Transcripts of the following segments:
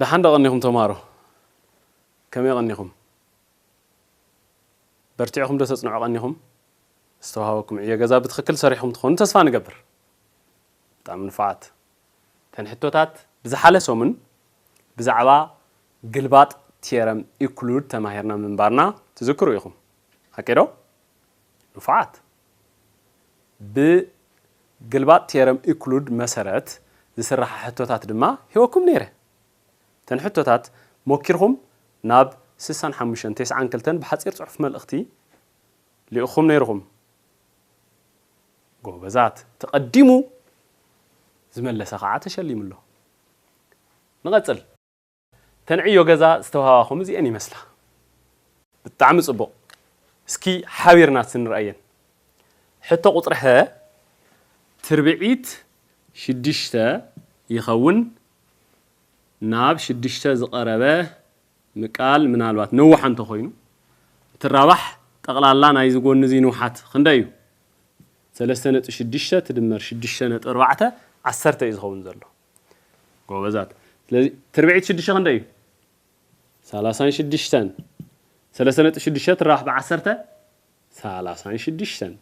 ደሓን ዶ ቀኒኹም ተምሃሮ? ከመይ ቀኒኹም? በርቲዕኹም ዶ ተጽንዑ ቀኒኹም? ዝተዋህበኩም ዕዮ ገዛ ብትኽክል ሰሪሕኹም ትኾኑ ተስፋ ንገብር። ብጣዕሚ ንፉዓት። ተን ሕቶታት ብዝሓለ ሰሙን ብዛዕባ ግልባጥ ቲየረም ኢኩሉድ ተማሂርና ምንባርና ትዝክሩ ኢኹም። ሓቂ ዶ? ንፉዓት። ብግልባጥ ቲየረም ኢኩሉድ መሰረት ዝስራሓ ሕቶታት ድማ ሂወኩም ነይረ። ተን ሕቶታት ሞኪርኩም ናብ ስሳን ሓሙሽተን ተስዓን ክልተን ብሓጺር ጽሑፍ መልእኽቲ ልኢኹም ነይርኹም። ጎበዛት፣ ተቐዲሙ ዝመለሰ ከዓ ተሸሊሙ ኣሎ። ንቐጽል። ተን ዕዮ ገዛ ዝተዋህባኹም እዚአን ይመስላ። ብጣዕሚ ጽቡቕ። እስኪ ሓቢርና እስኪ ንርኣየን። ሕቶ ቁጽሪ ሀ ትርብዒት ሽዱሽተ ይኸውን። ናብ ሽዱሽተ ዝቐረበ ምቃል ምናልባት ነዋሕ እንተኾይኑ፣ እቲ ራባሕ ጠቕላላ ናይዚ ጎኒ እዚ ንውሓት ክንደይ እዩ? ሰለስተ ነጥቢ ሽዱሽተ ትድመር ሽዱሽተ ነጥቢ ኣርባዕተ፣ ዓሰርተ እዩ ዝኸውን ዘሎ። ጎበዛት። ስለዚ ትርብዒት ሽዱሽተ ክንደይ እዩ? ሰላሳን ሽዱሽተን። ሰለስተ ነጥቢ ሽዱሽተ ትራባሕ ብዓሰርተ፣ ሰላሳን ሽዱሽተን።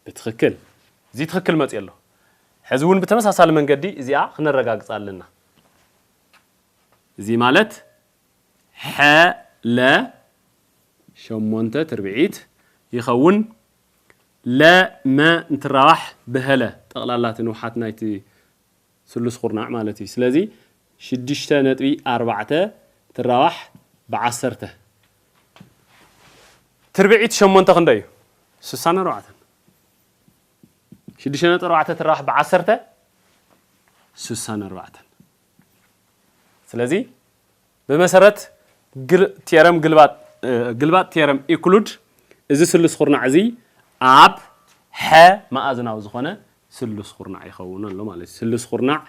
ብትኽክል። እዚ ትኽክል መፅእ ኣሎ። ሕዚ እውን ብተመሳሳሊ መንገዲ እዚኣ ክነረጋግፃ ኣለና። እዚ ማለት ሐ ለ ሸሞንተ ትርብዒት ይኸውን። ለ መ እንትራባሕ ብሀለ ጠቕላላ እቲ ንውሓት ናይቲ ስሉስ ኩርናዕ ማለት እዩ። ስለዚ ሽዱሽተ ነጥቢ ኣርባዕተ ትራባሕ ብዓሰርተ። ትርብዒት ሸሞንተ ክንደይ እዩ? ስሳን ኣርባዕተን። ሽዱሽተ ነጥቢ ኣርባዕተ ትራባሕ ብዓሰርተ ስሳን ኣርባዕተን። ስለዚ ብመሰረት ግል- ቲየረም ግልባጥ እ፣ ግልባጥ ቲየረም ኢኩሉድ እዚ ስሉስ ኩርናዕ እዚ ኣብ ሐ መኣዝናዊ ዝኾነ ስሉስ ኩርናዕ ይኸውን ኣሎ ማለት እዩ። ስሉስ ኩርናዕ